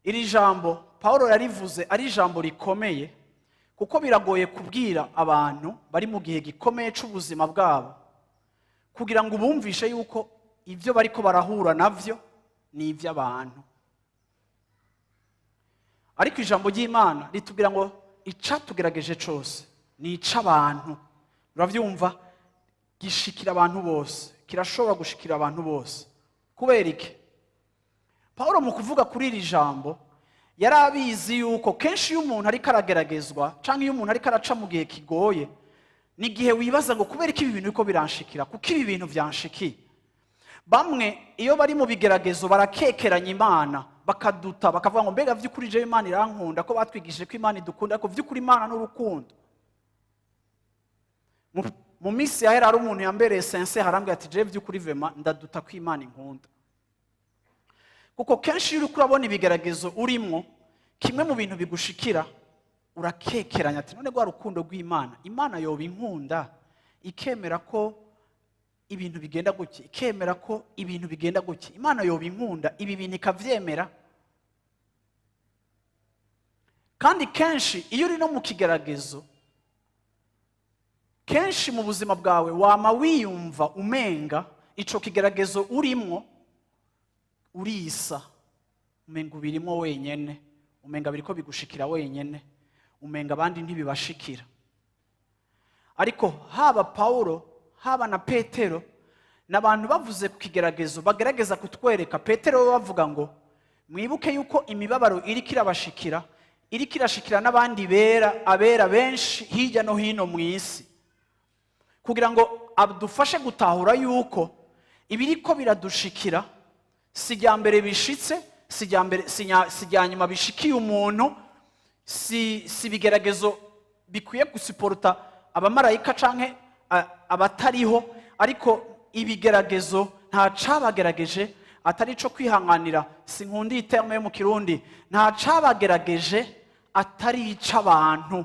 Iri jambo Paul yarivuze ari ijambo rikomeye, kuko biragoye kubwira abantu bari mu gihe gikomeye c'ubuzima bwabo kugira ngo ubumvishe yuko ibyo bariko barahura navyo ni iby'abantu. Ariko ijambo ry'Imana ritubwira ngo icatugerageje cose ni ic'abantu. Urabyumva, gishikira abantu bose, kirashobora gushikira abantu bose. Kubera iki? Paul mu kuvuga kuri iri jambo yari abizi yuko kenshi iyo umuntu ariko arageragezwa cyangwa iyo umuntu ariko araca mu gihe kigoye, ni igihe wibaza ngo: "Kubera ko ibi bintu biriko biranshikira? Kuko ibi bintu byanshikiye?" Bamwe iyo bari mu bigeragezo barakekeranya Imana, bakaduta, bakavuga ngo: "Mbega by'ukuri jewe Imana irankunda? Ko batwigishije ko Imana idukunda, ariko by'ukuri Imana n'urukundo?" Mu minsi yahera hari umuntu yambereye sincère, arambwira ati: "Jewe by'ukuri vraiment ndaduta ko Imana inkunda." Kuko kenshi iyo uriko urabona ibigeragezo urimo, kimwe mu bintu bigushikira, urakekeranya ati: "None rwa rukundo rw'Imana, Imana yoba inkunda ikemera ko ibintu bigenda gutya, ikemera ko ibintu bigenda gutya? Imana yoba inkunda ibi bintu ikavyemera?" Kandi kenshi iyo uri no mu kigeragezo, kenshi mu buzima bwawe wama wiyumva umenga ico kigeragezo urimwo urisa, umenga ubirimo wenyene, umenga biriko bigushikira wenyene, umenga abandi ntibibashikira. Ariko haba Pawulo, haba na Petero, ni abantu bavuze ku kigeragezo bagerageza kutwereka. Petero we bavuga ngo: "Mwibuke yuko imibabaro iriko irabashikira, iriko irashikira n'abandi bera, abera benshi hirya no hino mu isi," kugira ngo adufashe gutahura yuko ibiriko biradushikira si irya mbere bishitse, si irya mbere, si irya nyuma bishikiye umuntu, si ibigeragezo bikwiye gusiporuta abamarayika canke abatariho. Ariko ibigeragezo nta cabagerageje atari ico kwihanganira. Sinkunda iyi terme yo mu Kirundi, nta cabagerageje atari ic'abantu.